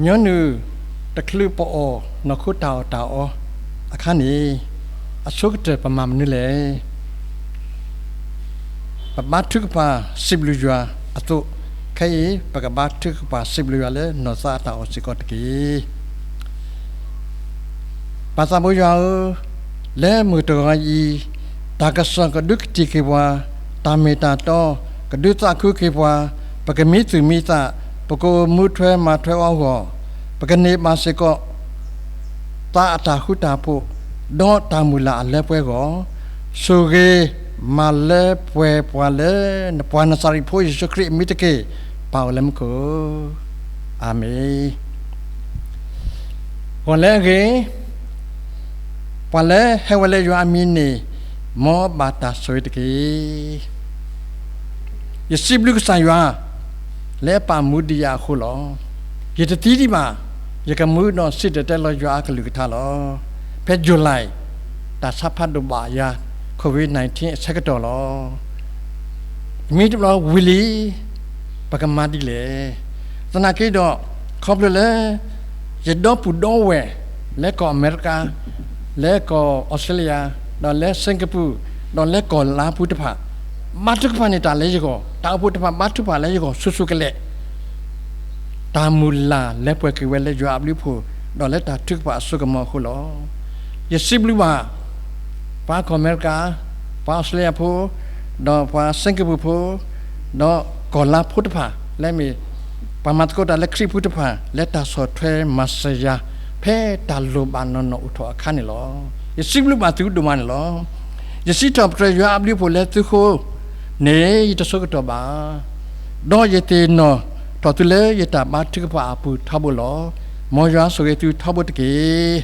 ညီနုၢ်တချုးပအီၣ်နီၢ်ခိတၢ်အီၣ်တၢ်အီအခါန့ၣ် အဆိကတၢၢ်ပမၤမနုၤလဲၣ်. ပဘါထုကဖၣ်စံးဘျုးယွၤအသိး, ခဲအံၤပကဘါထုကဖၣ်စံးဘျုးယွၤလၢနီၢ်သးအတၢ်အီၣ်စ့ၢ်ကီးတက့ၢ်. ပၢ်သးဘိယွၤဧၢ, လၢမုၢ်တဂီၤအံၤ, တၢ်ကစီၣ်ကဒုးကတံာ်က့ၤပှၤ, တၢ်မ့ၢ်တၢ်တီကဒုးသးခုက့ၤပှၤ, ပကမံသူၣ်မံသး, ပကအိၣ်မူထွဲမၤထွဲအီၤအဂီၢ်, ပကန့ၢ်ဘၣ်စ့ၢ်ကီး သးအတၢ်ဃူတၢ်ဖိး, ဒီးတၢ်မုၢ်လၢ်အလၢပှဲၤအဂီၢ်, ဆိၣ်ဂ့ၤမၤလၢပှဲၤပှၤလၢ နပှၤနစၤရ့းဖိယ့ၣ်ၡူးခရံာ်အမံၤတက့ၢ်. ပၢ်အိၣ်လၢမူခိၣ်, အၤမ့ၣ်. ဂီၤလၢအဂ့ၤ, ပှၤလၢဟဲဝဲလၢယွၤအမံၤန့ၣ်, မ်ဘၣ်တၢ်ဆိၣ်ဂ့ၤတက့ၢ်. ယစံးဘျုးကစၢ်ယွၤ လၢအပာ်မူဒံးယၤအဃိလီၤ. ယတသံဒံးဘၣ်, ယကမူဒီးစံၣ်တဲၤတဲလီၤယွၤအကလုၢ်ကထါလီၤ. ဖဲ July တၢ်ဆါဖးဒိၣ်ဘၣ်ယၤ COVID nineteen အဆၢကတီၢ်လီၤ. မ့ၢ်တဘျီဝံၤလံ ပကမၤဒ်လဲၣ်. သနာ်က့ဒီး ခီဖျိလၢ ယဒီပုၢ်ဒီဝဲၢ် လၢကီၢ်အမဲရကၤ, လၢကီၢ်အီစထြ့လယါ, ဒီးလၢစ့ကပူၤ, ဒီးလၢကီၢ်လါပူၤတဖၣ်, ဘါထုကဖၣ်န့ၢ်တၢ်လၢယဂီၢ်, တၢ်အိၣ်ဖှိၣ်တဖၣ်ဘါထုကဖၣ်လၢယဂီၢ် ဆူၣ်ဆူၣ်ကလဲာ်, တၢ်မုၢ်လၢ်လၢပှဲၤက့ၤဝဲလၢယွၤအဘျုးအဖှိၣ်, ဒီးလၢတၢ်ထုကဖၣ်အစိကမီၤအဃိလီၤ. ယစံးဘျုးဘၣ် ပှၤကီၢ်အမဲရကၤ, ပှၤအီစထြ့လယါဖိ, ဒီးပှၤစ့ကပူၤဖိ, ဒီးကီၢ်လါဖိတဖၣ် လၢမ့ၢ် ပှၤမၤသကိးတၢ်လၢခရံာ်ဖိတဖၣ် လၢတၢ်ဆီၣ်ထွဲမၤစၢၤယၤ ဖဲတၢ်လိၣ်ဘၣ်နီၢ်နီၢ်အိၣ်ထီၣ်အခါန့ၣ်လီၤ. ယစံးဘျုးဘၣ်သုဒိၣ်မးန့ၣ်လီၤ. ယစံးထီၣ်ပတြၢၤယွၤအဘျုးအဖှိၣ်လၢသုဃိန့ၣ် ယတဆိကတီၢ်ဘၣ်, ဒီးယသ့ၣ်နီၣ်ထီၣ်သုလၢယတၢ်ဘါထုကဖၣ်အပူၤထီဘိလီၤ. မ်ယွၤဆိၣ်ဂ့ၤသုထီဘိတက့ၢ်.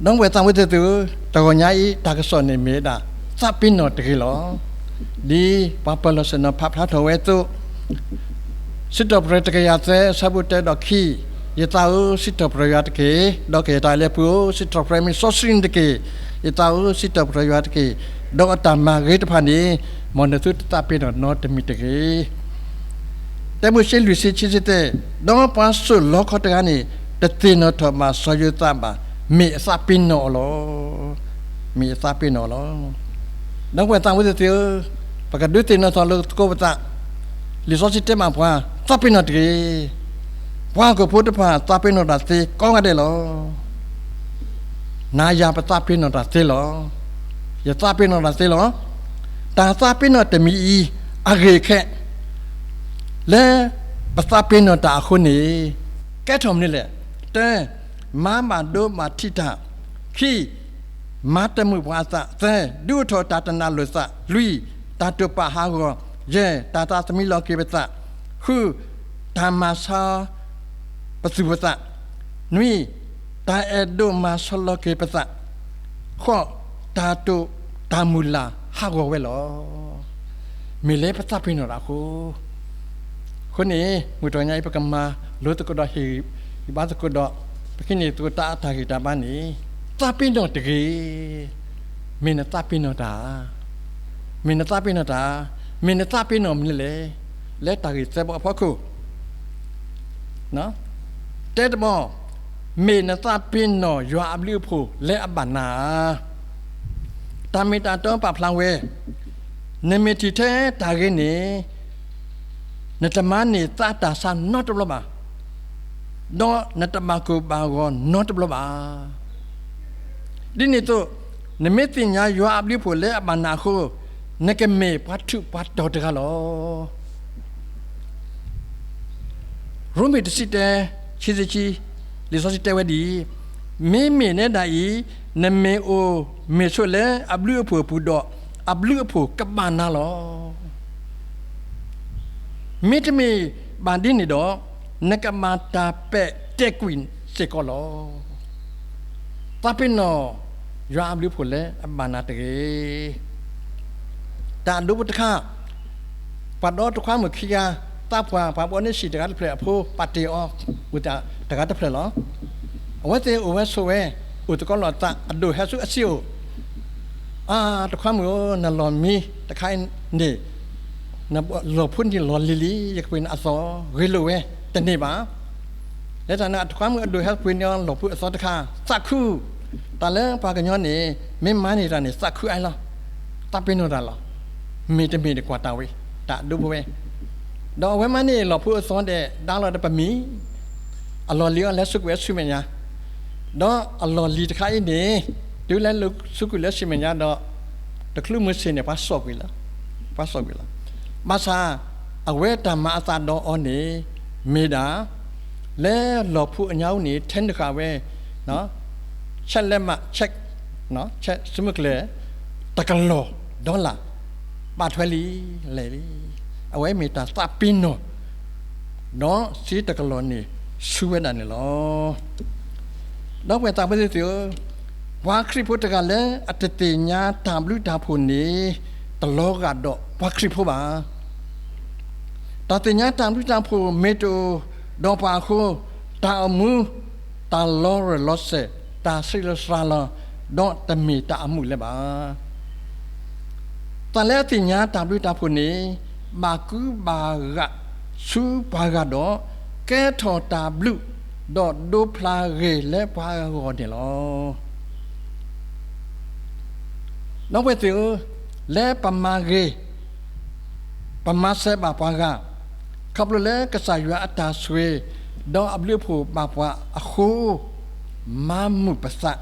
ဒီပုၢ်ဝဲၢ်သးဝံၣ်သ့ၣ်သုဧၢ, တဂီၤညါအံၤ တၢ်ကစီၣ်န့ၣ်မ့ၢ်ဝဲဒၣ် သးပ့ၤနီၣ်တဂ့ၤလီၤ. ဒ်ပှၤပၢၤလီၢ်ဆ့ၣ်နီၤဖးဖျါထီၣ်ဝဲအသိး, စံးထီၣ်ပတြၢၤတကယၤသၢ အဆၢဖိတၢဒီးခံ, ယသးဧၢ, စံးထီၣ်ပတြၢၤယွၤတက့ၢ်. ဒီးကယဲၢ်တၢ်လၢပှၤဧၢ, စံးထီၣ်ပတြၢၤမ့ၢ်စီဆှံန့ၣ်တက့ၢ်. ယသးဧၢ, စံးထီၣ်ပတြၢၤယွၤတက့ၢ်. ဒီးအတၢ်မၤဂ့ၤတဖၣ်န့ၣ် မ်နသုတသးပ့ၤနီၣ်နီတမံၤတဂ့ၤ. တၢမိၤၡ့လွံၢ်ဆံခံဆံသၢ, ဒီးပှၤစိာ်လီခီတဂၤန့ၣ် တသ့ၣ်နီၣ်ထီၣ်ဘၣ်စီၤယိၤသးဘၣ်, မ့ၢ်အသးပ့ၤနီၣ်အီၤလီၤ. မ့ၢ်အသးပ့ၤနီၣ်အီၤလီၤ. ဒီပုၢ်ဝဲၢ်သးဝံၣ်သ့ၣ်သုဧၢ, ပကဒုးသ့ၣ်နီၣ်ထီၣ်လိာ်သကိးပသး, လံာ်စီဆှံတဲဘၣ်ပှၤ, သးပ့ၤနီၣ်တဂ့ၤ. ပှၤဟီၣ်ခိၣ်ဖိတဖၣ် သးပ့ၤနီၣ်တၢ်သ့ကိးဂၤဒဲးလီၤ. နၤယၤပသးပ့ၤနီၣ်တၢ်သ့လီၤ. ယသးပ့ၤနီၣ်တၢ်သ့လီၤ. တၢ်သးပ့ၤနီၣ်တမံၤအံၤ အဂ့ၢ်ခဲ လၢပသးပ့ၤနီၣ်တၢ်အဃိန့ၣ် ကဲထီၣ်မနုၤလဲၣ်. တၢ, မၤဘၣ်ဒိဘၣ်ထံးတၢ်, ခံ, မၤတမုာ်ပှၤအသး, သၢ, ဒုးအိၣ်ထီၣ်တၢ်တနၢ်လိာ်သး, လွံၢ်, တၢ်တိာ်ပာ်ဟးဂီၤ, ယဲၢ်, တၢ်သးသမံလီၤက့ၤပသး, ဃု, တၢ်မၤဆါပသူၣ်ပသး, နွံ, တၢ်အဲၣ်ဒိးမၤဆီလီၤက့ၤပသး, ဃိး, တၢ်တိာ်တၢ်မုၢ်လၢ်ဟးဂီၤဝဲလီၤ. မ့ၢ်လၢပသးပ့ၤနီၣ်တၢ်အဃိ အဃိန့ၣ် မုၢ်တနံၤအံၤ ပကမၤလိသကိးဒီးဟ့ၣ်ဂံၢ်ဘါသကိးဒီး ပကဟံးန့ၢ်သကိးတၢ်အတၢ်ဂံၢ်တၢ်ဘါန့ၣ် သးပ့ၤနီၣ်တဂ့ၤ. မ့ၢ်နသးပ့ၤနီၣ်တၢ်, မ့ၢ်နသးပ့ၤနီၣ်တၢ်, မ့ၢ်နသးပ့ၤနီၣ်မနုၤလဲၣ်. လၢတၢ်ဂ့ၢ်သၢဘီအဖီခိၣ် တဲတဘီ, မ့ၢ်နသးပ့ၤနီၣ်ယွၤအဘျုးအဖှိၣ်လၢအဘၣ်နၤဧါ. တၢ်မ့ၢ်တၢ်တီပာ်ဖျါဝဲ, နမ့ၢ်ထံၣ်ထဲတၢ်ဂ့ၤန့ၣ် နတမၤန့ၢ်သးတၢ်ဆါနီတဘျီဘၣ်, ဒီးနတဘၣ်ကိၢ်ဘၣ်ဂီၤနီတဘျီဘၣ်. ဒ်န့ၣ်အသိး, နမ့ၢ်သ့ၣ်ညါယွၤအဘျုးအဖှိၣ်လၢအဘၣ်နၤအဃိ, နကမ့ၢ်ပှၤထူးပှၤတီၤတဂၤလီၤ. ရိမ့ၤတဆံတၢ ခံဆံခံ, လံာ်စီဆှံတဲဝဲဒ်အံၤ, မ့မ့ၢ်နဲဒၣ်အံၤ, နမ့ၢ်အိၣ်မ့ၢ်ဆိးလၢအဘျုးအဖှိၣ်အပူၤဒီး, အဘျုးအဖှိၣ်ကဘၣ်နၤလီၤ. မ့တမ့ၢ်ဘၣ်ဒ်န့ၣ်ဒီး, နကဘၣ်တၢ်ပဲာ်တဲာ်ကွံာ်စ့ၢ်ကီးလီၤ. သးပ့ၤနီၣ်ယွၤအဘျုးအဖှိၣ်လၢအဘၣ်နၤတဂ့ၤ. တၢ်အဒိဖိတခါ, ပှၤဒီတခွါမုၣ်ခံဂၤ, သးပှၢ်ပှၤဘီန့ၢ်ဆံးတဂၤတဖျၢၣ်အဖိ ပာ်တ့ၢ်အီၤ အိၣ်တဂၤတဖျၢၣ်လီၤ. အဝဲသ့ၣ်အိၣ်ဝဲဆိးဝဲ, အိၣ်သကိးလိာ်သး အဒိၣ်ဟဲဆူအဆံးအိၣ်, အါ, တခွါမုၣ်ဧၢ, နလီၢ်မံတခါအံၤန့ၣ်, နလီၢ်ဖိန့ၣ်လီၤလံၤလံၤ, ယကပှ့ၤနၤအသီ, ဂ့ၤလိာ်ဝဲ တန့ၢ်ဘၣ်. လၢတၢ်န့ၣ် အတခွါမုၣ်အဒိၣ်ဟဲပှ့ၤန့ၢ်အီၤလီၢ်ဖိအသီတခါ, သးခု, တၢ်လၢပှၤကညီန့ၣ် မ့ၢ်မၤန့ၢ်တၢ်န့ၣ် သးခုအါလီၤ, သးပ့ၤနီၣ်တၢ်လီၤ. မ့ၢ်တမ့ၢ်တကွၢ်တၢ်ဝံၤ တၢ်အဒိဖိဝဲ, ဒီးအဝဲမၤန့ၢ်လီၢ်ဖိအသီဒီး ဒါလီၤဒီးပမံၤ အလီၢ်လံၤအီၤလဲၤစူးကွံာ်ဝဲဆူမဲာ်ညါ, ဒီးအလီၢ်လံၤတခါအံၤန့ၣ် တုၤလဲၤစူးကွံာ်လၢဆူမဲာ်ညါဒီး တချုးမုၢ်ဆ့ၣ်န့ၣ် ပှၤစိာ်ကွံာ်လီၤ, ပှၤစိာ်ကွံာ်လီၤ. ဘၣ်ဆၣ် အဝဲတၢ်မၤအသးဒီးအီၤန့ၣ် မ့ၢ်ဒၣ် လၢလီၢ်ဖိအညါအူန့ၣ် ထဲန့ၣ်ဃာ်ဝဲ ဆဲးလဲးမး ဆဲး ဆဲး ဆူမုၢ်ကျဲ တကလီၢ် dollar ဘၣ်ထွဲလံ လဲၤလံ. အဝဲမ့ၢ်တၢ်သးပ့ၤနီၣ် ဒီးစ့တကလီၢ်န့ၣ် ဆူဝဲဒၣ်န့ၣ်လီၤ. ဒီပုၢ်ဝဲၢ်သးဝဲသ့ၣ်ဧၢ, ပှၤခရံာ်ဖိတဂၤလၢအတသ့ၣ်ညါတၢ်ဘျုးတၢ်ဖှိၣ်န့ၣ် တလီၤဂာ်ဒီးပှၤခရံာ်ဖိဘၣ်. တၢ်သ့ၣ်ညါတၢ်ဘျုးတၢ်ဖှိၣ်မ့ၢ်တအိၣ်ဒီးပှၤအဃိ, တၢ်အိၣ်မူ, တၢ်လီၤရၢၢ်လီၤစၢၤ, တၢ်ဆံးလီၤစှၤလီၤ, ဒီးတမ့ၢ်တၢ်အမုာ်လၢၤဘၣ်. တၢ်လၢအသ့ၣ်ညါတၢ်ဘျုးတၢ်ဖှိၣ်န့ၣ် ဘၣ်ကူဘၣ်ဂာ်ဆူပှၤဂၤဒီး ကဲထီၣ်တၢ်ဘျုး, ဒီးဒိဖျါဂ့ၤလၢပှၤဂီၢ်န့ၣ်လီၤ. ဒီပုၢ်ဝဲၢ်သ့ၣ်ဧၢ, လၢပမၤဂ့ၤ ပမၤစၢၤဘၣ်ပှၤဂၤ, ခီဖျိလၢကစၢ်ယွၤအတၢ်ဆိၣ်ဂ့ၤ ဒီးအဘျုးအဖှိၣ်ဘၣ်ပှၤအဃိ, မၤမုာ်ပသး,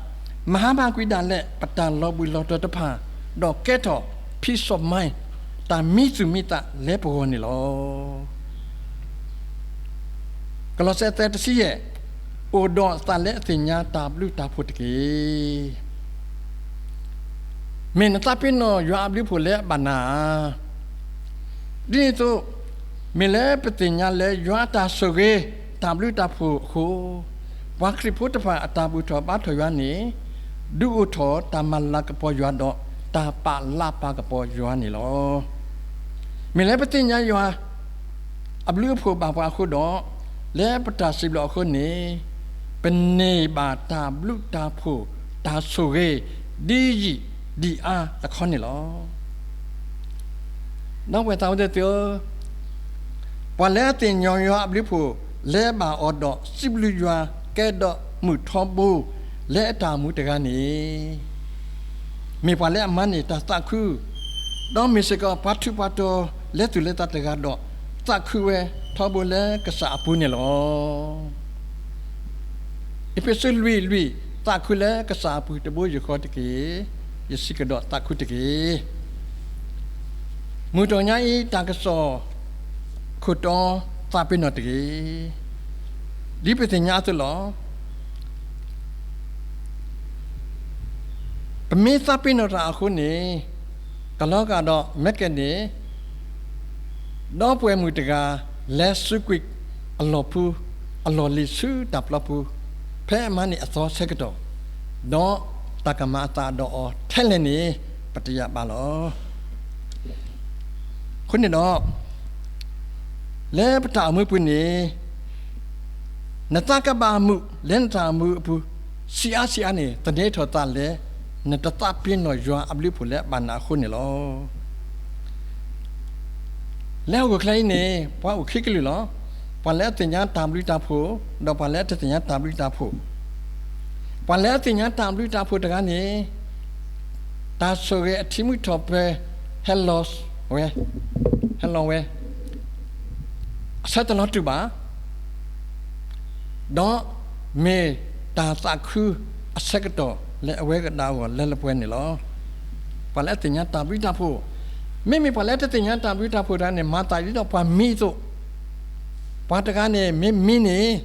မၤဟါမၢ်ကွံာ်ဒၣ်လဲာ် ပတၢ်လီၤဘှံးလီၤတီၤတဖၣ်, ဒီးကဲထီၣ် peace of mind, တၢ်မံသူၣ်မံသးလၢပဂီၢ်န့ၣ်လီၤ. ကလီးစဲ သၢ တဆံယဲၢ်, အိၣ်ဒီးသးလၢအသ့ၣ်ညါတၢ်ဘျုးတၢ်ဖှိၣ်တက့ၢ်. မ့ၢ်နသးပ့ၤနီၣ်ယွၤအဘျုးအဖှိၣ်လၢအဘၣ်နၤဧါ. ဒ်န့ၣ်အသိး, မ့ၢ်လၢပသ့ၣ်ညါလၢယွၤအတၢ်ဆိၣ်ဂ့ၤ တၢ်ဘျုးတၢ်ဖှိၣ်အဃိ, ပှၤခရံာ်ဖိတဖၣ်အတၢ်ဘူၣ်ထီၣ်ဘါထီၣ်ယွၤန့ၣ် ဒုးအိၣ်ထီၣ်တၢ်မၤလၤကပီၤယွၤဒီး တၢ်ပာ်လၤပာ်ကပီၤယွၤန့ၣ်လီၤ. မ့ၢ်လၢပသ့ၣ်ညါယွၤ အဘျုးအဖှိၣ်ဘၣ်ပှၤအဃိဒီး, လၢပတၢ်စံးဘျုးအဃိန့ၣ်, ပန့ၢ်ဘၣ်တၢ်ဘျုးတၢ်ဖှိၣ် တၢ်ဆိၣ်ဂ့ၤ ဒ်ယံာ်ဒ်အါတခီန့ၣ်လီၤ. ဒီပုၢ်ဝဲၢ်သးဝဲသ့ၣ်ဧၢ, ပှၤလၢအသ့ၣ်ညါယွၤအဘျုးအဖှိၣ် လၢအဘၣ်အီၤဒီးစံးဘျုးယွၤ ကဲဒီးမုၢ်ထီဘိ လၢအတၢ်အိၣ်မူတဂၤန့ၣ် မ့ၢ်ပှၤလၢအမၤန့ၢ်တၢ်သးခု, ဒီးမ့ၢ်စ့ၢ်ကီးပှၤထူးပှၤတီၤလၢသူၣ်လၢသးတဂၤဒီး သးခုဝဲထီဘိလၢကစၢ်အပူၤန့ၣ်လီၤ. အ့းဖ့းစူးလွံၢ်လွံၢ်, သးခုလၢကစၢ်အပူၤတဘိယူၢ်ဃီတက့ၢ်. ယစံးကဒီးသးခုတက့ၢ်. မုၢ်တနံၤညါအံၤ တၢ်ကစီၣ်ခိၣ်တီ သးပ့ၤနီၣ်တဂ့ၤ. ဒ်ပသ့ၣ်ညါအသိးလီၤ. ပမ့ၢ်သးပ့ၤနီၣ်တၢ်အဃိန့ၣ်, ကလီၤဂာ်ဒီးမဲာ်ကဲးန့ၣ် ဒီပုၢ်ဝဲၢ်မုၣ်တဂၤ လဲၤစူးကွံာ်အလီၢ်ဖူ, အလီၢ်လံၤဆူတၢ်ပျီပူၤ, ဖဲအမၤန့ၢ်အသီဆၢကတီၢ်, ဒီးတၢ်ကမၤအသးဒီးအီၤထဲလဲၣ်န့ၣ် ပတယာ်ဘၣ်လီၤ. အဃိန့ၣ်ဒီး လၢပတၢ်အိၣ်မူပူၤန့ၣ် နသးကဘၣ်မုာ်လၢနတၢ်အိၣ်မူအပူၤ ဆံးအါဆံးအါန့ၣ် သန့ၤထီၣ်သးလၢ နတသးပ့ၤနီၣ်ယွၤအဘျုးအဖှိၣ်လၢအဘၣ်နၤအဃိန့ၣ်လီၤ. လၢဟီၣ်ခိၣ်ချၢအံၤန့ၣ် ပှၤအိၣ်ခံကလုာ်လီၤ. ပှၤလၢအသ့ၣ်ညါတၢ်ဘျုးတၢ်ဖှိၣ် ဒီးပှၤလၢအတသ့ၣ်ညါတၢ်ဘျုးတၢ်ဖှိၣ်. ပှၤလၢအသ့ၣ်ညါတၢ်ဘျုးတၢ်ဖှိၣ်တဂၤန့ၣ် တၢ်ဆိၣ်ဂ့ၤအထံမုၢ်ထီၣ်ပှဲၤ ဟဲလီၤဝဲ, ဟဲလီၤဝဲ အဆၢတလီၤတူာ်ဘၣ်, ဒီးမ့ၢ်တၢ်သးခုအဆၢကတီၢ်လၢအဝဲကဒၣ်အဂီၢ်လၢလၢပှဲၤန့ၣ်လီၤ. ပှၤလၢအသ့ၣ်ညါတၢ်ဘျုးတၢ်ဖှိၣ်, မ့မ့ၢ်ပှၤလၢတသ့ၣ်ညါတၢ်ဘျုးတၢ်ဖှိၣ်တဂၤန့ၣ် မၤသးဒ်သိးပှၤမံအသိး, ပှၤတဂၤန့ၣ် မ့ၢ်မံန့ၣ်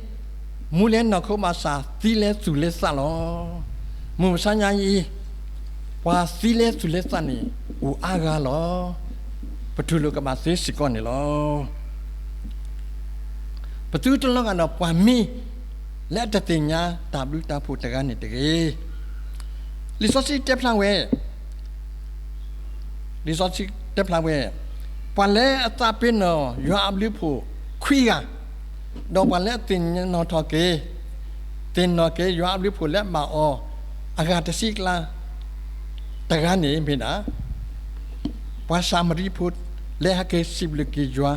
မူလၢနီၢ်ခိဘၣ်ဆၣ် သံလၢသူၣ်လၢသးလီၤ. မုၢ်မဆါညါအံၤ ပှၤသံလၢသူၣ်လၢသးန့ၣ် အိၣ်အါဂၤလီၤ. ပထူၣ်လိာ်ကဘၣ်သ့စ့ၢ်ကီးန့ၣ်လီၤ. ပသုတလီၤဂာ်ဒီးပှၤမံ လၢအတသ့ၣ်ညါတၢ်ဘျုးတၢ်ဖှိၣ်တဂၤန့ၣ်တဂ့ၤ. လံာ်စီဆှံတဲဖျါဝဲ, လံာ်စီဆှံတဲဖျါဝဲ, ပှၤလၢအသးပ့ၤနီၣ်ယွၤအဘျုးအဖှိၣ်ခွံဂၤ, ဒီးပှၤလၢအသ့ၣ်နီၣ်ထီၣ်က့ၤ, သ့ၣ်နီၣ်က့ၤယွၤအဘျုးအဖှိၣ်လၢအဘၣ်အီၤ အဂၤတဆံအကျါ တဂၤန့ၣ်မ့ၢ်ဒၣ် ပှၤၡၤမရံဖိ လၢဟဲက့ၤစံးဘျုးက့ၤယွၤ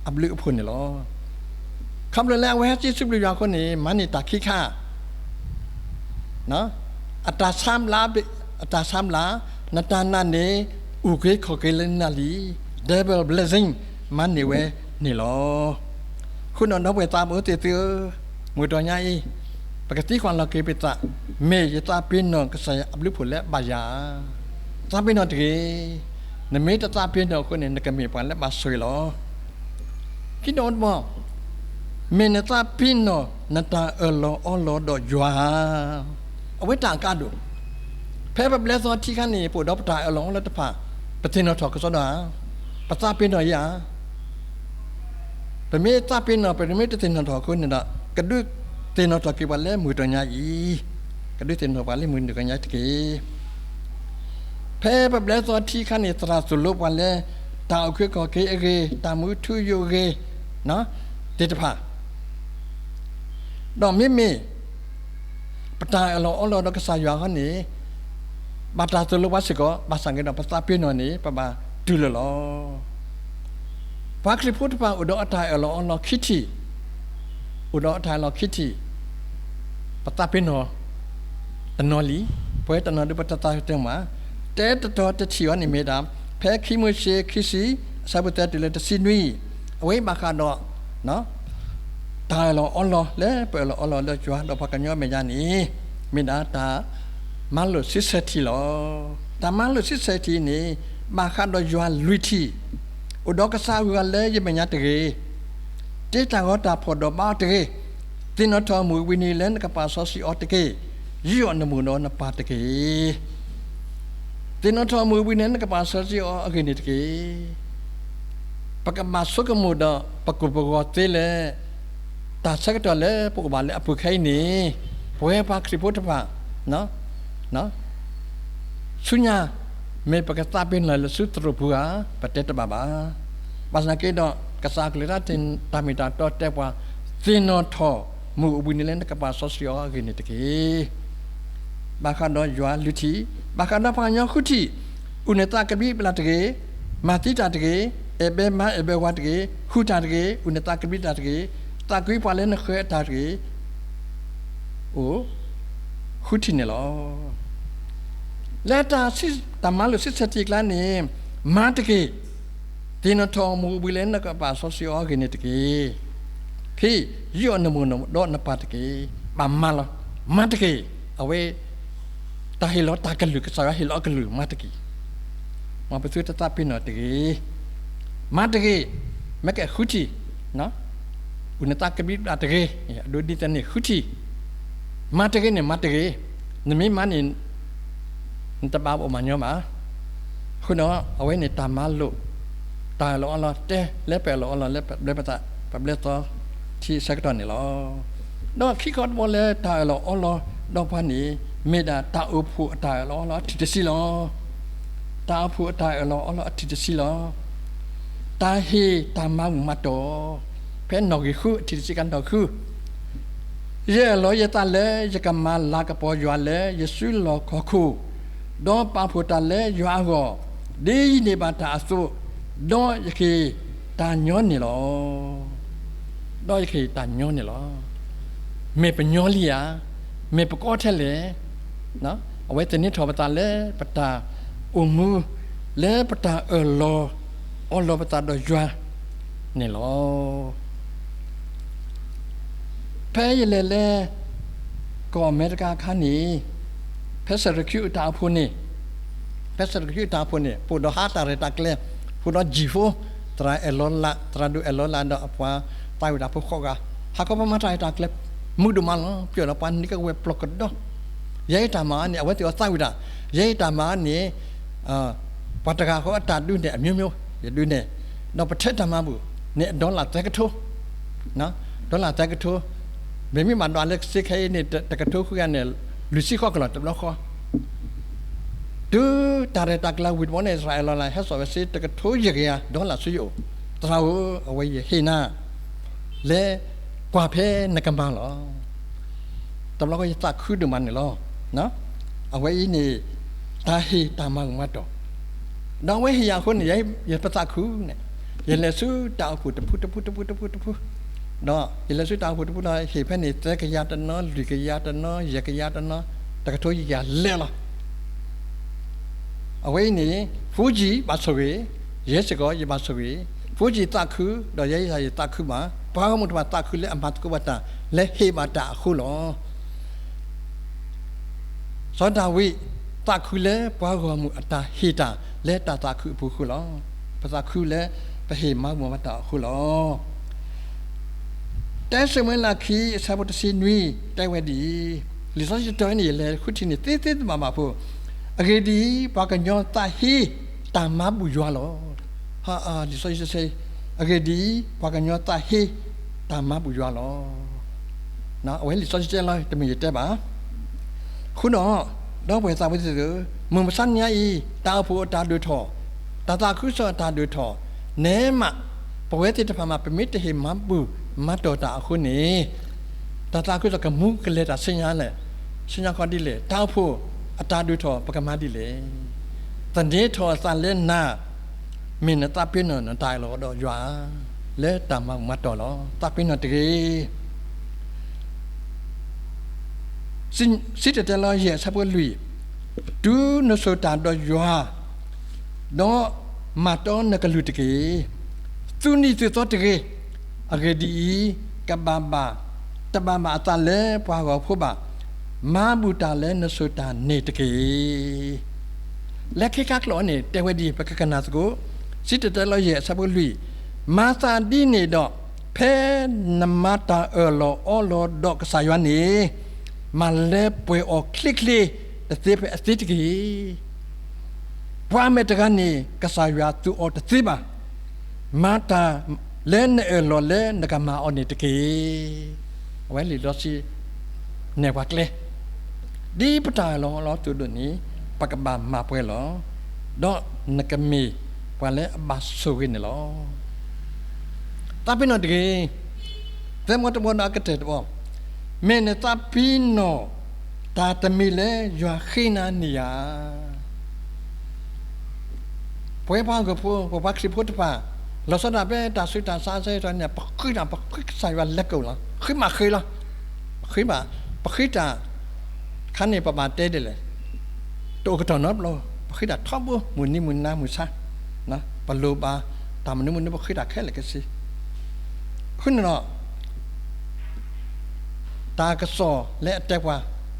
အဘျုးအဖှိၣ်န့ၣ်လီၤ. ခီဖျိလၢအဝဲဟဲစံးစံးဘျုးယွၤအဃိန့ၣ် မၤန့ၢ်တၢ်ခံခါ, အတၢ်ဆါဘျါ, အတၢ်ဆါဘျါ, နတၢ်နာ်န့ၣ် အိၣ်က့ၤခီၣ်က့ၤလၢနၤလံ, double blessing မၤန့ၢ်ဝဲန့ၣ်လီၤ. အဃိဒီး ဒီပုၢ်ဝဲၢ်သးဘိသ့ၣ်သုဧၢ, မုၢ်တနံၤညါအံၤ ပကသံကွၢ်လီၤက့ၤပသး, မ့ၢ်ယသးပ့ၤနီၣ်ကစၢ်ယွၤအဘျုးအဖှိၣ်လၢအဘၣ်ယၤဧါ. သးပ့ၤနီၣ်တဂ့ၤ. နမ့ၢ်တသးပ့ၤနီၣ်အဃိန့ၣ် နကမ့ၢ်ပှၤလၢအဘၣ်ဆိၣ်ဂ့ၤလီၤ. ခံတီၤတဘီ, မ့ၢ်နသးပ့ၤနီၣ်နတၢ်အၢၣ်လီၤအီလီၤဒီးယွၤဧါ. အဝဲတၢ်အကါဒိၣ်, ဖဲပဘျဲသီထံခါန့ၣ် ပအိၣ်ဒီးပတၢ်အၢၣ်လီၤအီလီၤတဖၣ်, ပသ့ၣ်နီၣ်ထီၣ်ကစီဒီဧါ, ပသးပ့ၤနီၣ်ယၤဧါ. ပမ့ၢ်သးပ့ၤနီၣ် ပမ့ၢ်တသ့ၣ်နီၣ်ထီၣ်အဃိန့ၣ်ဒီး ကဒုးသ့ၣ်နီၣ်ထီၣ်က့ၤပှၤလၢမုၢ်တနံၤညါအံၤ, ကဒုးသ့ၣ်နီၣ်ပှၤလၢမုၢ်တနံၤညါတက့ၢ်. ဖဲပဘျဲသီထံခါန့ၣ် သရၣ်သိၣ်လိပှၤလၢ တၢ်အိၣ်ခုခီၣ်က့ၤအဂ့ၢ်, တၢ်မူထူယိာ်အဂ့ၢ် သ့ၣ်တဖၣ်, ဒီးမ့မ့ၢ် ပတၢ်အၢၣ်လီၤအီလီၤဒီးကစၢ်ယွၤအဃိန့ၣ် ဘၣ်တၢ်သိၣ်လိပှၤစ့ၢ်ကီး, ဘၣ်ဆၣ်က့ဒီး ပသးပ့ၤနီၣ်န့ၣ် ပဘၣ်တူၢ်လိာ်လီၤ. ပှၤခရံာ်ဖိတဖၣ်အိၣ်ဒီးအတၢ်အၢၣ်လီၤအီလီၤခံထံၣ်, အိၣ်ဒီးအတၢ်အၢၣ်လီၤခံထံၣ်, ပသးပ့ၤနီၣ် တနီၤလံ, ပဝဲတနီၤဒုးပတသးပ့ၤနီၣ်မး, တဲတတီၤတထံၣ်အံၤန့ၣ်မ့ၢ်ဒၣ် ဖဲခံမိၤၡ့ခံဆံ အဆၢဖိသၢတုၤလၢတဆံနွံ, အဝဲဘၣ်ဃးဒီး တၢ်အၢၣ်လီၤအီလီၤလၢပအၢၣ်လီၤအီလီၤလၢယွၤဒီးပှၤကညီမဲာ်ညါန့ၣ် မ့ၢ်ဒၣ်တၢ်မၤလိာ်ဆံဆဲၣ်ထံၣ်လီၤ. တၢ်မၤလိာ်ဆံဆဲၣ်ထံၣ်န့ၣ် ဘၣ်ဃးဒီးယွၤလွံၢ်ထံၣ်, အိၣ်ဒီးကစၢ်အဂုၤအဂၤလၢယမဲာ်ညါတဂ့ၤ, တ့တၢ်ဂီၤတၢ်ဖှီၣ်ဒီးဘါအီၤတဂ့ၤ, သ့ၣ်နီၣ်ထီၣ်မုၢ်အဘှံးနံၤလၢနကပာ်စီဆှံအီၤတက့ၢ်, ယုၢ်အီၤနမိၢ်ဒီးနပၢ်တက့ၢ်. သ့ၣ်နီၣ်ထီၣ်မုၢ်အဘှံးနံၤလၢနကပာ်စီဆှံအီၤအဂ့ၢ်န့ၣ်တက့ၢ်. ပကဘၣ်ဆိကမိၣ်ဒီးပကိၢ်ပဂီၤသ့လၢ တၢ်ဆၢကတီၢ်လၢပအိၣ်ဘၣ်လၢအပူၤခဲအံၤန့ၣ် ပဝဲပှၤခရံာ်ဖိတဖၣ် ဆူညါ မ့ၢ်ပကသးပ့ၤနီၣ်လၢဆူသရိာ်ပူၤဧါ, ပတဲတဘၣ်ဘၣ်. ဘၣ်ဆၣ်က့ဒီး ကစၢ်အကလုၢ်တၢ် တၢ်မ့ၢ်တၢ်တီတဲပှၤ, သ့ၣ်နီၣ်ထီၣ်မုၢ်အဘှံးနံၤလၢနကပာ်စီဆှံအီၤအဂ့ၢ်န့ၣ်တက့ၢ်. ဘၣ်ဃးဒီးယွၤလွံၢ်ထံၣ်, ဘၣ်ဃးဒီးပှၤကညီဃုထံၣ်, အုၣ်နသးကဘျံးကဘျၣ်တဂ့ၤ, မၤသံတၢ်တဂ့ၤ, အဲၣ်ဘၣ်မါအဲၣ်ဘၣ်ဝၤတဂ့ၤ, ဃုတၢ်တဂ့ၤ, အုၣ်နသးကဘျံးကဘျၣ်တဂ့ၤ, သးကွံပှၤလၢနဃၢၤအတၢ်တဂ့ၤ, အိၣ် ဃုထံၣ်န့ၣ်လီၤ. လၢတၢ်စံး တၢ်မၤလိာ်ဆံဆဲၣ်ထံၣ်အကျါန့ၣ်, မၤတက့ၢ်. သ့ၣ်နီၣ်ထီၣ်မုၢ်အဘှံးလၢနကပာ်စီဆှံအီၤအဂ့ၢ်န့ၣ်တက့ၢ်. ဖဲ ယုၢ်အီၤနမိၢ်ဒီးနပၢ်တက့ၢ်. ဘၣ်မၤလီၤ. မၤတက့ၢ်. အဝဲ တၢ်ဟ့ၣ်လီၤတၢ်ကလုၢ် ကစၢ်ယွၤဟ့ၣ်လီၤအကလုၢ် မၤတက့ၢ်. မ်ပသုတသးပ့ၤနီၣ်တဂ့ၤ. မၤတဂ့ၤ. မ့ၢ်ကဲဃုထံၣ် အုၣ်နသးကဘျံးကဘျၣ်တဂ့ၤ, အဒိဒ်သိးန့ၣ် ဃုထံၣ်, မၤတဂ့ၤန့ၣ် မၤတဂ့ၤ, နမ့ၢ်မၤန့ၣ် နတဘၣ်အိၣ်မၤညီဘၣ်. အဃိဒီး အဝဲန့ၣ် တၢ်မၤလိာ် တၢ်အၢၣ်လီၤအီလီၤ တဲလၢပအၢၣ်လီၤအီလီၤလၢပဘျဲပသး ပဘျဲသီထံအဆၢကတီၢ်န့ၣ်လီၤ. ဒီးခံခီတဘီလၢတၢ်အၢၣ်လီၤအီလီၤဒီးပှၤန့ၣ် မ့ၢ်ဒၣ်တၢ်အိၣ်ဖှိၣ်အတၢ်အၢၣ်လီၤအီလီၤအထံၣ်တဆံလီၤ. တၢ်အိၣ်ဖှိၣ်အတၢ်အၢၣ်လီၤအီလီၤအထံၣ်တဆံလီၤ. တၢ်ဟ့ၣ်တၢ်မၤမုာ်မၤတီၢ်, ဖဲနီၣ်ဂံၢ်ဃုအထံၣ်တဆံကနီၣ်ဃု, ယအၢၣ်လီၤယသးလၢယကမၤလၤကပီၤယွၤလၢယစုလီၢ်ခီၣ်ခိၣ်, ဒီးပာ်ဖှိၣ်တၢ်လၢယွၤအဂီၢ်, ဒ်ယန့ၢ်ဘၣ်တၢ်အသိး, ဒီးယကဟ့ၣ်တၢ်ညီန့ၣ်လီၤ. ဒီးယကဟ့ၣ်တၢ်ညီန့ၣ်လီၤ. မ့ၢ်ပညီလံဧါ, မ့ၢ်ပကအီထဲလဲၣ်, အဝဲသန့ၤထီၣ်ပသးလၢပတၢ်အိၣ်မူ လၢပတၢ်အၢၣ်လီၤအီလီၤပသးဒီးယွၤန့ၣ်လီၤ. ဖဲယလဲၤလၢ ကီၢ်အမဲရကၤအခါန့ၣ်, ဖဲစရကံအတၢ်အိၣ်ဖှိၣ်န့ၣ်, ဖဲစရကံအတၢ်အိၣ်ဖှိၣ်န့ၣ် ပအိၣ်ဒီးဟါတၢ်ရဲၣ်တၢ်ကျဲၤ, ပအိၣ်ဒီး G four, သရၣ်အဲၣ်လီၤလး, သရၣ်ဒိၣ်အဲၣ်လီၤလးဒီးအပှၤသးဝံၣ်တၢ်ဖိဃိးဂၤ, ဟါခီပှၤမၤတၢ်ရဲၣ်တၢ်ကျဲၤ မုာ်ဒိၣ်မးလီၤ. ပျီၢ်ဒီးပှၤန့ၣ်ကဝဲၤပျီၢ်ကဒီး, ယဲအံၤတၢ်မၤန့ၣ် အဝဲသ့ၣ်အီၤသးဝံၣ်တၢ်, ယဲအံၤတၢ်မၤန့ၣ် ပှၤတဂၤဃီအတၢ်ဒုးန့ၣ် အမျိုးမျိုး, ယဒုးန့ၣ်, ဒီးပထဲတၢ်မၤဘူၣ်န့ၣ် အdollarသၢကထိ, dollarသၢကထိ, မ့မ့ၢ်ဘၣ်ဒွးလၢစ့ခဲအံၤန့ၣ် တကထိဃုဂၤန့ၣ် လွံၢ်ဆံဃီကလီၤတဘျီဃီ, တုၤတၢ်ရဲၣ်တၢ်ကျဲၤဝံၤတဘျီန့ၣ် အံၣ်စရ့လးဟဲစိာ်ဝဲစ့တကထိယဲၢ်ကယၤdollarဆူယအိၣ်, သရၣ်ဧၢ, အဝဲယဟ့ၣ်နၤ လၢကွၢ်ဖဲနကမၤလီၤ. တဘျီဃီယသးခုဒိၣ်မးန့ၣ်လီၤ. အဝဲအံၤန့ၣ် တၢ်ဟ့ၣ်တၢ်မၤဂ့ၤမၤတီၢ်, ဒီးအဝဲဟ့ၣ်ယၤအဃိန့ၣ် ယပသးခုန့ၣ်, ယလဲၤဆူတၢ်အိၣ်ဖှိၣ်တဖုတဖုတဖုတဖုတဖု, ဒီးယလဲၤဆူတၢ်အိၣ်ဖှိၣ်တပူၤဒီး ဟ့ၣ်ဖဲန့ၣ် သၢကယၤတနီၤ, လွံၢ်ကယၤတနီၤ, ယဲၢ်ကယၤတနီၤ, တကထိယဲၢ်ကယၤလဲၣ်လီၤ. အဝဲအံၤန့ၣ် ဖူကၠံၣ်ဘၣ်ဆိၣ်ဂ့ၤ, ယဲစ့ၢ်ကီးယဘၣ်ဆိၣ်ဂ့ၤ, ဖူကၠံၣ်သးခု, ဒီးယဲယသးခုဘၣ်, ပှၤဂီၢ်မုၢ်တဖၣ်သးခုလၢအမၤသကိးဘၣ်တၢ်လၢဟ့ၣ်ဘၣ်တၢ်အဃိလီၤ. စီၤဒၤဝံးသးခုလၢပှၤဂီၢ်မုၢ်အတၢ်ဟ့ၣ်တၢ်လၢတၢ်သးခုအပူၤအဃိလီၤ. ပသးခုလၢပဟ့ၣ်မၤမုာ်ဘၣ်တၢ်အဃိလီၤ. တၢစံးမူၤအ့လးခံ အဆၢဖိတဆံနွံ တဲဝဲဒ်အံၤ, လံာ်စီဆှံတတီၤအံၤန့ၣ် ယလဲၤဃုထံၣ်န့ၢ်သ့သ့တဘၣ်ဘၣ်ဖိ, အဂ့ၢ်ဒ်အံၤ, ပှၤကညီသးဟ့တၢ်မၤဘူၣ်ယွၤလီၤ. လံာ်စီဆှံတဲ, အဂ့ၢ်ဒ်အံၤ, ပှၤကညီသးဟ့တၢ်မၤဘူၣ်ယွၤလီၤ. အဝဲလံာ်စီဆှံတဲလီၤ, တမ့ၢ်ယတဲဘၣ်. အဃိဒီး, ဒီပုၢ်ဝဲၢ်သးဝံၣ်သ့ၣ်ဧၢ, မုၢ်မဆါနံၤညါအံၤ တၢ်အိၣ်ဖှိၣ်အတၢ်ဒိၣ်ထီၣ်, တၢ်သးခုကစီၣ်အတၢ်ဒိၣ်ထီၣ်, နဲမး ပဝဲသ့ၣ်တဖၣ်မး ပမ့ၢ်တဟ့ၣ်မၤဘူၣ်မၤတီၢ်တၢ်အဃိန့ၣ်, တၢ်သးခုကစီၣ်ကမူကလဲၤတၢ်ဆူညါလဲၣ်, ဆူညါခီဒ်လဲၣ်, တၢ်အိၣ်ဖှိၣ်အတၢ်ဒိၣ်ထီၣ် ပကမၤဒ်လဲၣ်. သန့ၤထီၣ်အသးလၢနၤ, မ့ၢ်နသးပ့ၤနီၣ်နတၢ်အၢၣ်လီၤဒီးယွၤ လၢတၢ်မၤဘူၣ်မၤတီၢ်လီၤ. သးပ့ၤနီၣ်တဂ့ၤ. စံၣ်တဲၤတဲလီၤယဲၢ် အဆၢဖိလွံၢ်, တုၤနစိာ်တၢ်ဒီးယွၤ, ဒီးမၤတီနကလုၢ်တက့ၢ်. သူၣ်နံၤသုးသီတဂ့ၤ. အဂ့ၢ်ဒ်အံၤ, ကဘၣ်ဘၣ်, တဘၣ်ဘၣ်အသးလၢပှၤဂီၤဖိဘၣ်. မၤဘူၣ်တၢ်လၢနစိာ်တၢ်န့ၣ်တက့ၢ်. လၢခံခါကျိာ်န့ၣ် တဲဝဲဒ်အံၤ, ပကကနၣ်သကိး, စံၣ်တဲၤတဲလီၤယဲၢ် အဆၢဖိလွံၢ်, မၤသးဒ်န့ၣ်ဒီး, ဖဲနမၤတၢ်အၢၣ်လီၤအီလီၤဒီးကစၢ်ယွၤန့ၣ်, မၤလဲၤပှဲၤအီၤချ့ချ့, တသ့ဖဲအသ့တက့ၢ်. ပှၤမဲာ်တဂၤန့ၣ် ကစၢ်ယွၤသူအီၤတသ့ဘၣ်. မၤတၢ်လၢနအၢၣ်လီၤလၢနကမၤအီၤန့ၣ်တက့ၢ်. အဝဲလံာ်စီဆှံ နဲၣ်ပှၤကျဲ, ဒ်ပတၢ်အၢၣ်လီၤအီလီၤအသိးဒိၣ်န့ၣ်, ပကဘၣ်မၤပှဲၤလီၤ. ဒီးနကမ့ၢ်ပှၤလၢအဘၣ်ဆိၣ်ဂ့ၤန့ၣ်လီၤ. သးပ့ၤနီၣ်တဂ့ၤ. သၢဘီတဘီဒီးအကတၢၢ်တဘီ, မ့ၢ်နသးပ့ၤနီၣ်တၢ်တမံၤလၢယွၤဃ့နၤန့ၣ်ဧါ. ပဝဲပှၤဟီၣ်ခိၣ်ဖိ, ပပှၤခရံာ်ဖိတဖၣ်, လီၤဆီဒၣ်တၢ်ဖဲတၢ်ဆူးတၢ်ဆါစ့ၢ်ကီးန့ၣ် ပဃ့တၢ်, ပဃ့ကစၢ်ယွၤလဲၤကိာ်လီၤ. ဃ့မးဃ့လီၤ. ပဃ့ဘၣ်, ပဃ့တၢ် ခါန့ၣ်ပဘၣ်တဲဒ်လဲၣ်, တအိၣ်ကတီၢ်နီတဘျီ, ပဃ့တၢ်ထီဘိ, မုၢ်နံၤမုၢ်နၤမုၢ်ဆါ, ပလိၣ်ဘၣ်တၢ်မနုၤမနုၤ ပဃ့တၢ်ခဲလၢာ်ခဲဆ့. အဃိန့ၣ်ဒီး တၢ်ကစီၣ်လၢအတဲပှၤ,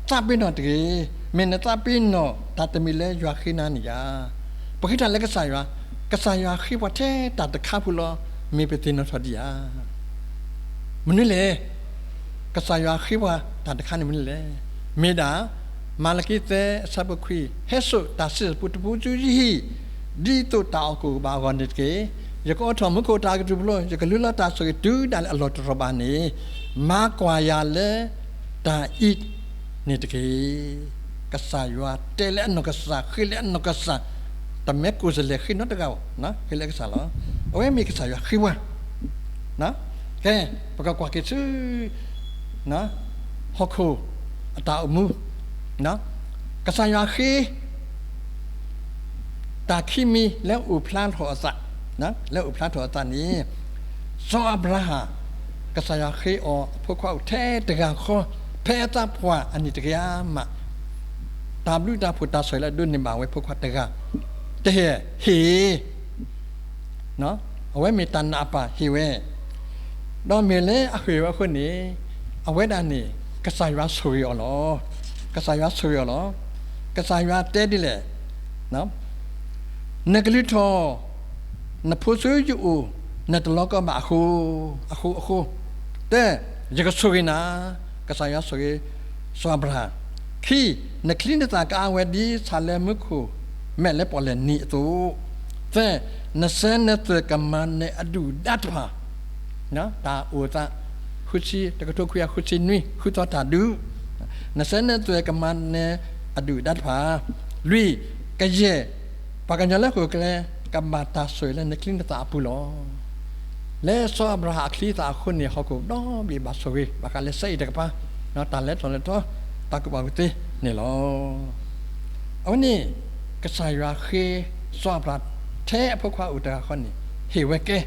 သးပ့ၤနီၣ်တဂ့ၤ, မ့ၢ်နသးပ့ၤနီၣ်တၢ်တမံၤလၢယွၤဃ့နၤန့ၣ်ဧါ. ပဃ့တၢ်လၢကစၢ်ယွၤ, ကစၢ်ယွၤဃ့ပှၤထဲတၢ်တခါဖိလီၤ. မ့ၢ်ပသ့ၣ်နီၣ်ထီၣ်ဒံးဧါ. မနုၤလဲၣ်, ကစၢ်ယွၤဃ့ပှၤတၢ်တခါန့ၣ်မနုၤလဲၣ်. မ့ၢ်ဒၣ် မၤလကံသၢ အဆၢဖိခွံ, ဟဲစိာ်တၢ်စံးပူတပူဆူယဟံၣ်, ဒ်သိးတၢ်အီၣ်ကအိၣ်ဘၣ်အဂီၢ်န့ၣ်တက့ၢ်. ယကအိးထီၣ်မူခိၣ်အတၢ်ကတူၢ်ဖျိ, ယကလူလီၤတၢ်ဆိၣ်ဂ့ၤတုၤဒၣ်လဲာ်အလီၢ်တတီၤဘၣ်န့ၣ်, မၤကွၢ်ယၤလၢတၢ်အံၤန့ၣ်တက့ၢ်. ကစၢ်ယွၤတဲလၢအနီၢ်ကစၢ်, ဃ့လၢအနီၢ်ကစၢ်, တမ့ၢ်ကိၣ်စလဲၣ်ဃ့နီတဂၤဘၣ်, ဃ့လၢကစၢ်လီၤ. အဝဲမ့ၢ်ကစၢ်ယွၤဃ့ပှၤ ကဲ, ပကကွၢ်က့ၤဆူ ဟီၣ်ခိၣ်အတၢ်အိၣ်မူ, ကစၢ်ယွၤဃ့ တၢ်ခံမံၤလၢအိၣ်ဖျါထီၣ်အသး, လၢအိၣ်ဖျါထီၣ်အသးန့ၣ်, စီၤအၤဘြၤဟၣ်, ကစၢ်ယွၤဃ့အီၤအဖိခွါအိၣ်ထဲတဂၤဃီ, ဖဲအသးပှၢ်အနံၣ်တကယၤမး, တၢ်ဘျုးတၢ်ဖှိၣ်တၢ်ဆိၣ်ဂ့ၤလၢအဒိးန့ၢ်ဘၣ်ဝဲဖိခွါတဂၤ, တဟ့ၣ်, ဟ့ၣ် အဝဲမ့ၢ်တၢ်နာ်အပၢ်ဟ့ၣ်ဝဲ, ဒီးမ့ၢ်လၢအဟ့ၣ်ဝဲအဃိန့ၣ်, အဝဲဒၣ်န့ၣ် ကစၢ်ယွၤဆိၣ်ဂ့ၤအီၤလီၤ. ကစၢ်ယွၤဆိၣ်ဂ့ၤအီၤလီၤ. ကစၢ်ယွၤတဲဒ်လဲၣ်, နကလုၢ်ထီၣ် နဖိဆူယအိၣ်, နတလီၤကီဘၣ်အဃိ, အဃိ, အဃိ, တၢ, ယကဆိၣ်ဂ့ၤနၤ, ကစၢ်ယွၤဆိၣ်ဂ့ၤ စီၤအၤဘြၤဟၣ်, ခံ, နချံနသၣ်ကအါဝဲဒ်ဆၣ်လၢမူခိၣ်မဲာ်လၢပီၣ်လဲၣ်နံၤအသိး, သၢ, နစၢၤနသွဲၣ်ကမၤနၢၤအဒုၣ်အဒါတဖၣ်, တၢ်အိၣ်သး ဃုဆံ, တကထိခွံကယၤဃုဆံနွံ ဃုသီတၢ်ဒုး, နစၢၤနသွဲၣ်ကမၤနၢၤအဒုၣ်အဒါတဖၣ်, လွံၢ်, ကယဲၢ် ပှၤကညီလၢဟီၣ်ခိၣ်ချၢ ကဘၣ်တၢ်ဆိၣ်ဂ့ၤလၢနချံနသၣ်အပူၤလီၤ. လၢစီၤအၤဘြၤဟၣ်အချံအသၣ်အဃိန့ၣ် ဟီၣ်ခိၣ်ဒီဘ့ၣ်ဘၣ်ဆိၣ်ဂ့ၤ ဘၣ်ဃးလၢစဲအံၤတကပၤ, တၢ်လဲၤထီၣ်လဲၤထီ, တၢ်ကူၣ်ဘၣ်ကူၣ်သ့န့ၣ်လီၤ. အဝဲန့ၣ် ကစၢ်ယွၤဃ့ စီၤအၤဘြၤဟၣ်ထဲအဖိခွါအိၣ်တဂၤဃီန့ၣ် ဟ့ၣ်ဝဲကဲ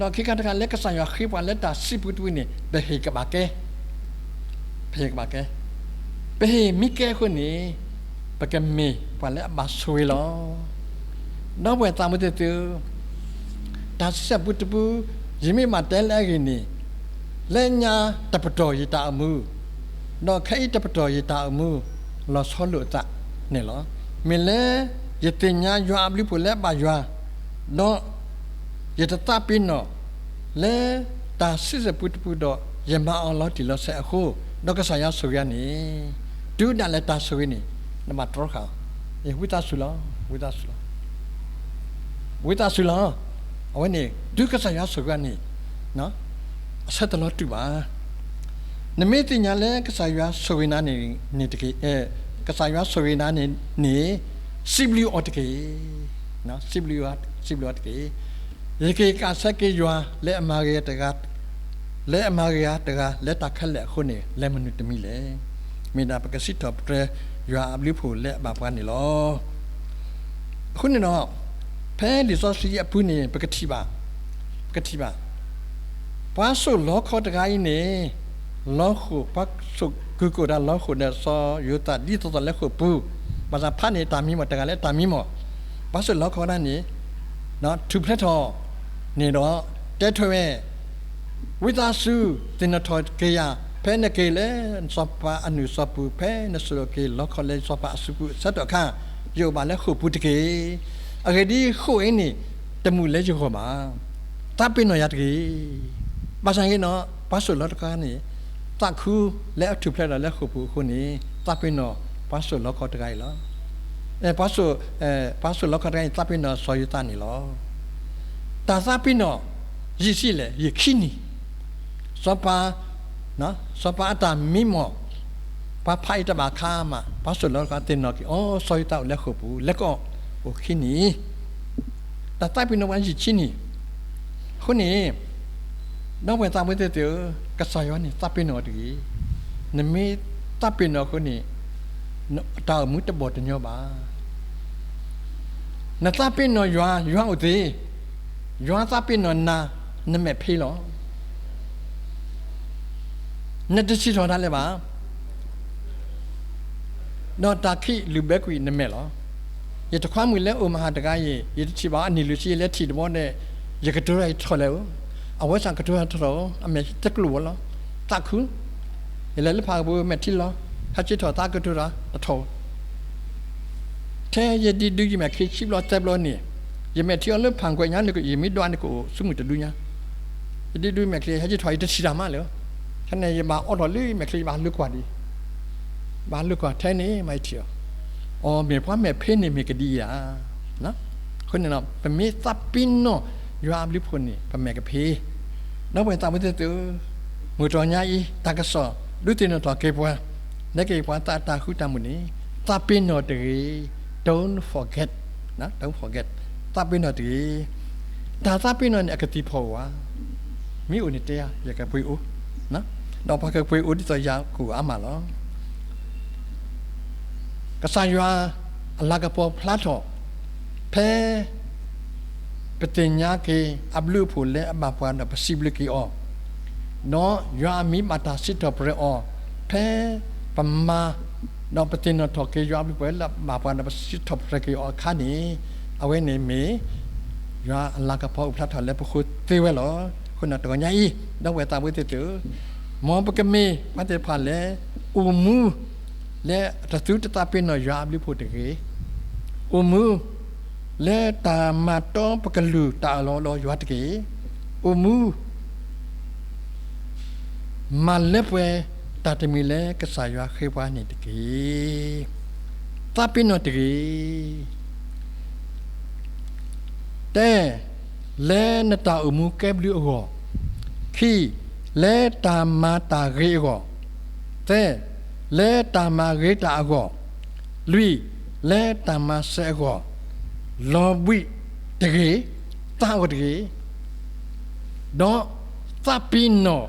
ဒီးခံခါတခါလၢကစၢ်ယွၤဃ့ပှၤလၢတၢ်စံးပူတပူန့ၣ် ပဟ့ၣ်ကဘၣ်ကဲ, ပဟ့ၣ်ကဘၣ်ကဲ, ပဟ့ၣ်မ့ၢ်ကဲအဃိန့ၣ် ပကမ့ၢ်ပှၤလၢအဘၣ်ဆိၣ်ဂ့ၤလီၤ. ဒီပုၢ်ဝဲၢ်သးဝံၣ်သ့ၣ်သုဧၢ, တၢ်စံးပူတပူ, ယမ့ၢ်ဘၣ်တဲလၢအဂ့ၢ်န့ၣ်, လၢညါတပတီၢ်ယတၢ်အိၣ်မူ, ဒီးခဲအံၤတပတီၢ်ယတၢ်အိၣ်မူ လီၤဆီလိာ်အသးန့ၣ်လီၤ. မ့ၢ်လၢယသ့ၣ်ညါယွၤအဘျုးအဖှိၣ်လၢအဘၣ်ယွၤ, ဒီးယတသးပ့ၤနီၣ်လၢတၢ်စံးပူတပူဒီး ယမၤအီၤလီၤတံၢ်လီၤဆဲးအဃိ, ဒီးကစၢ်ယွၤဆိၣ်ဂ့ၤယၤန့ၣ်, တုၤဒၣ်လဲာ်တၢ်ဆိၣ်ဂ့ၤန့ၣ် နဘၣ်တြီဃာ်အီၤ, ဝံသးစူၤလီၤ, ဝံသးစူၤလီၤ. ဝံသးစူၤလီၤ. အဝဲန့ၣ် တုၤကစၢ်ယွၤဆိၣ်ဂ့ၤန့ၣ် အဆၢတလီၤတူာ်ဘၣ်. နမ့ၢ်သ့ၣ်ညါလၢကစၢ်ယွၤဆိၣ်ဂ့ၤနၤန့ၣ်, ကစၢ်ယွၤဆိၣ်ဂ့ၤနၤန့ၣ်န့ၣ်, စံးဘျုးအီၤတက့ၢ်. စံးဘျုးအီၤတက့ၢ်. ယက့ၤကးဆၢက့ၤယွၤလၢအမၤဂ့ၤတဂၤ, လၢအမၤဂ့ၤတဂၤလၢတၢ်ခဲလၢာ်အဃိန့ၣ် လၢမနုၤတမံၤလဲၣ်. မ့ၢ်ဒၣ်ပကစံးထီၣ်ပတြၢၤယွၤအဘျုးအဖှိၣ်လၢအဘၣ်ပှၤန့ၣ်လီၤ. အဃိန့ၣ်ဒီး ဖဲလံာ်စီဆှံအပူၤန့ၣ် ပကထံၣ်ဘၣ်, ပကထံၣ်ဘၣ်, ပှၤစိာ်လီခီတဂၤအံၤန့ၣ် လီဃိာ်, ပှၤစိာ်ကုၢ်ကိာ်တၢ်လီဃိာ်ဒီးစီၤယိၤသးဒ်သိးသိးလၢဃိာ်ပူၤ, ဘၣ်ဆၣ်ဖးန့ၣ်တၢ်မံမီၢ်တဂၤလၢတၢ်မံမီၢ်, ပှၤစိာ်လီခီတဂၤန့ၣ် ထူၣ်ဖျဲးထီၣ်န့ၣ်ဒီး တဲထွဲဝဲ, ဝံသးစူၤ သ့ၣ်နီၣ်ထီၣ်က့ၤယၤ, ဖဲနက့ၤလၢစီၤပၤအနုာ်စီၤပူၤ, ဖဲနစိာ်က့ၤလီခီလၢစီၤပၤအစုပူၤအဆၢကတီၢ်အခါ, ယအိၣ်ဘၣ်လၢဃိာ်ပူၤတက့ၢ်. အဂ့ၢ်ဒ်အံၤ, ဃိာ်အံၤန့ၣ် တမုာ်လၢယဂီၢ်ဘၣ်. သးပ့ၤနီၣ်ယၤတဂ့ၤ. ဘၣ်ဆၣ်ဂ့ၤနီၤ, ပှၤစိာ်လီခီတဂၤန့ၣ် သးခုလၢအထူၣ်ဖျဲးဒီးလၢဃိာ်ပူၤအဃိန့ၣ် သးပ့ၤနီၣ်ပှၤစိာ်လီခီတဂၤအံၤလီၤ. ပှၤစိာ်, ပှၤစိာ်လီခီတဂၤအံၤ သးပ့ၤနီၣ်စီၤယိၤသးန့ၣ်လီၤ. တၢ်သးပ့ၤနီၣ် ယံာ်ဆံးလဲၣ်, ယံာ်ခံနံၣ်, စီၤပၤ, စီၤပၤအတၢ်မံမီၢ်, ပှၤဖးအံၤတဘၣ်ခါမး, ပှၤစိာ်လီခီသ့ၣ်နီၣ်က့ၤအီၤ စီၤယိၤသးအိၣ်လၢဃိာ်ပူၤ, လၢကီၢ်အိၣ်ခံနံၣ်, တၢ်သးပ့ၤနီၣ်ပှၤယံာ်ခံနံၣ်. အဃိန့ၣ် ဒီပုၢ်ဝဲၢ်သးဝံၣ်သ့ၣ်သုဧၢ, ကစၢ်ယွၤန့ၣ် သးပ့ၤနီၣ်အီၤတဂ့ၤ. နမ့ၢ်သးပ့ၤနီၣ်အဃိန့ၣ် တၢ်အိၣ်မူတဘီၣ်တညီဘၣ်. နသးပ့ၤနီၣ်ယွၤ, ယွၤအိၣ်သ့, ယွၤသးပ့ၤနီၣ်နၤ, နမဲာ်ဖ့လီၤ. နတစံးထီၣ်တၢ်လၢၤဘၣ်. ဒီးတၢ်ခံးလုၢ်ဘၢကွံာ်နမဲာ်လီၤ. ယတခွါမုၣ်လၢအိၣ်မဟါတဂၤအံၤ, ယတထံၣ်ဘၣ်အနံၣ်လွံၢ်ဆံယလဲၤထံၣ်တဘျီဒီး, ယကတိၤတၢ်ယထီၣ်လဲၣ်ဧိၤ, အဝဲစ့ၢ်ကတိၤတၢ်ထီၣ်, အမဲာ်တကျိၤဝဲလီၤ. သးခု, ယလဲၤလၢဖးကပူၤမဲာ်ထံလီၤ, ဟဲက့ၤထီၣ်သးကတိၤတၢ်တထီၣ် ထဲယဒ့ဒုးယမဲာ်ချံခံဘျီသၢဘျီန့ၣ်, ယမဲာ်ထံအီၤလၢဖးကွဲးညါန့ၣ် ယမ့ၢ်ဒွးန့ၣ်ကအိၣ်ဆူမုၢ်တဒုညါ, ယဒ့ဒုးမဲာ်ချံဟဲက့ၤထီၣ် ယတထံၣ်တၢ်မးလၢၤ. ထဲန့ၣ် ယဘၣ်အိးထီၣ်လၢမဲာ်ချံ ယဘၣ်လိာ်ကွၢ်ဒံး, ဘၣ်လိာ်ကွၢ်ထဲန့ၣ်မးယထံၣ်အီၤ, အီ မ့ၢ်ပှၤမဲာ်ဖ့န့ၣ်မ့ၢ်ကဒ်အံၤဧါ. အဃိန့ၣ် ပမ့ၢ်သးပ့ၤနီၣ်ယွၤအဘျုးအဖှိၣ်န့ၣ် ပမဲာ်ကဖ့. ဒီပုၢ်ဝဲၢ်သးဝံၣ်သ့ၣ်သုဧၢ, မုၢ်တြီၤညါအံၤ တၢ်ကစီၣ် ဒုးသ့ၣ်နီၣ်ထီၣ်က့ၤပှၤ, နဲက့ၤပှၤသးအတၢ်ဃူတၢ်မုာ်န့ၣ်, သးပ့ၤနီၣ်တဂ့ၤ, don't forget, don't forget, သးပ့ၤနီၣ်တဂ့ၤ. တၢ်သးပ့ၤနီၣ်န့ၣ် အကသံၣ်ဖီၣ်ဧိၤဧါ. မ့ၢ်အိၣ်န့ၣ်တဲယၤ, ယကပှ့ၤအိၣ်, ဒီးပှၤကပှ့ၤအိၣ်ဒ်သိးယၤကအိၣ်အါမးလီၤ. ကစၢ်ယွၤအလၤကပီၤဖျါထီၣ်, ဖဲ ပသ့ၣ်ညါက့ၤအဘျုးအဖှိၣ်လၢအဘၣ်ပှၤဒီးပစံးဘျုးက့ၤအီၤ, ဒီးယွၤအမံၤဘၣ်တၢ်စံးထီၣ်ပတြၢၤအီၤ, ဖဲပမၤ ဒီးပသ့ၣ်နီၣ်ထီၣ်က့ၤယွၤအဘျုးအဖှိၣ်လၢအဘၣ်ပှၤဒီးပစံးထီၣ်ပတြၢၤက့ၤအီၤအခါန့ၣ်, အဝဲန့ၣ်မ့ၢ် ယွၤအလၤကပီၤအိၣ်ဖျါထီၣ်လၢပဃိသ့ဝဲလီၤ. အဃိန့ၣ်တဂီၤညါအံၤ, ဒီပုၢ်ဝဲၢ်သးဝံၣ်သ့ၣ်သုဧၢ, မ်ပကမ့ၢ်ပှၤသ့ၣ်တဖၣ်လၢ အိၣ်မူ လၢတသူတသးပ့ၤနီၣ်ယွၤအဘျုးအဖှိၣ်တဂ့ၤ, အိၣ်မူ လၢတၢ်မၤတီပကလုၢ်တၢ်အၢၣ်လီၤဒီးယွၤတက့ၢ်, အိၣ်မူ မၤလၢပှဲၤတၢ်တမံၤလၢကစၢ်ယွၤဃ့ပှၤန့ၣ်တက့ၢ်. သးပ့ၤနီၣ်တဂ့ၤ. တၢ, လၢနတၢ်အိၣ်မူကဲဘျုးအဂီၢ်, ခံ, လၢတၢ်မၤတၢ်ဂ့ၤအဂီၢ်, သၢ, လၢတၢ်မၤဂ့ၤတၢ်အဂီၢ်, လွံၢ်, လၢတၢ်မၤစၢၤအဂီၢ်, လီၤဘှံးတဂ့ၤ, သးအဂီၢ်တဂ့ၤ, ဒီးသးပ့ၤနီၣ်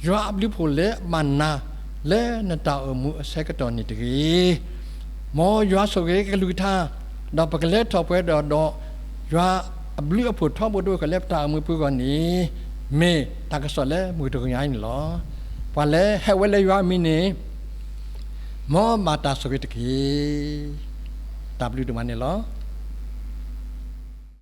ယွၤအဘျုးအဖှိၣ်လၢအဘၣ်နၤ လၢနတၢ်အိၣ်မူအဆၢကတီၢ်န့ၣ်တဂ့ၤ. မ်ယွၤဆိၣ်ဂ့ၤကလုၢ်ကထါ, ဒီးပကလဲၤထီၣ်ပှဲၤဒီး, ဒီးယွၤ အဘျုးအဖှိၣ်ထီဘိတအိၣ်ဃာ်လၢပတၢ်အိၣ်မူပူၤအဂီၢ်န့ၣ် မ့ၢ်တၢ်ကစီၣ်လၢမုၢ်တဂီၤညါအံၤန့ၣ်လီၤ. ပှၤလၢဟဲဝဲလၢယွၤအမံၤန့ၣ် မ်ဘၣ်တၢ်ဆိၣ်ဂ့ၤတက့ၢ်. တၢ်ဘျုးဒိၣ်မးန့ၣ်လီၤ.